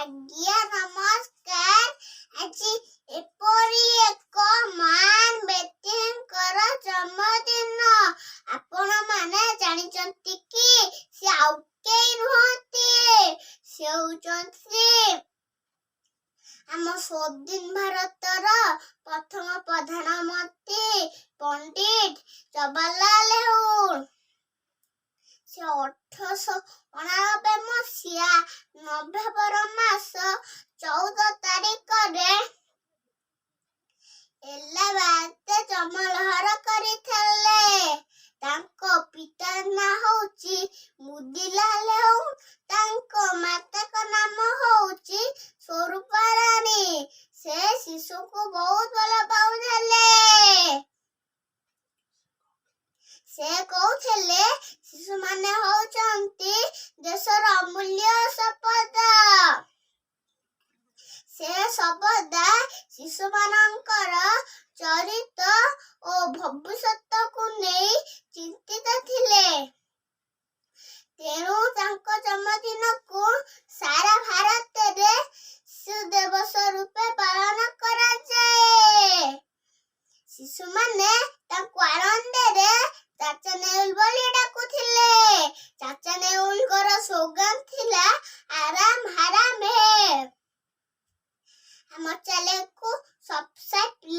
ଆଜ୍ଞା, ନମସ୍କାର। ଆଜି ଏପରି ଏକ ମହାନ ବ୍ୟକ୍ତିଙ୍କର ଜନ୍ମଦିନ। ଆପଣମାନେ ଜାଣିଛନ୍ତି କି ସେ ଆଉ କେହି ନୁହନ୍ତି, ସେ ହେଉଛନ୍ତି ଆମ ସ୍ୱାଧୀନ ଭାରତର ପ୍ରଥମ ପ୍ରଧାନମନ୍ତ୍ରୀ ପଣ୍ଡିତ ଜବାହରଲାଲ ନେହେରୁ। ସେ 1889 ମସିହା ନଭେମ୍ବର ମାସ 14 ତାରିଖରେ ଏଲାହାବାଦରେ ଜନ୍ମଗ୍ରହଣ କରିଥିଲେ। ତାଙ୍କ ପିତା ନାଁ ହଉଛି ମୋତିଲାଲ ନେହେରୁ। ତାଙ୍କ ମାତାଙ୍କ ନାମ ହଉଛି ସ୍ୱରୂପା ରାଣୀ। ସେ ଶିଶୁକୁ ବହୁତ ଭଲ ପାଉଥିଲେ। ସେ କହୁଥିଲେ, ଶିଶୁମାନେ ହଉଛନ୍ତି ଦେଶର ଅମୂଲ୍ୟ ସମ୍ପଦ। ସେ ସର୍ବଦା ଶିଶୁମାନଙ୍କର ଚରିତ୍ର ଓ ଭବିଷ୍ୟତକୁ ନେଇ ଚିନ୍ତିତ ଥିଲେ। ତେଣୁ ତାଙ୍କ ଜନ୍ମଦିନକୁ ସାରା ଭାରତରେ ଶିଶୁ ଦିବସ ରୂପେ ପାଳନ କରାଯାଏ। ଶିଶୁମାନେ ତାଙ୍କୁ ଆନନ୍ଦରେ ଚାଚା ନେହେରୁ ବୋଲି ଡାକୁଥିଲେ। ଚାଚା ନେହେରୁଙ୍କର ସ୍ଲୋଗାନ ଥିଲା, "आराम हराम है"। ଆମ ଚ୍ୟାନେଲକୁ ସବସ୍କ୍ରାଇବ,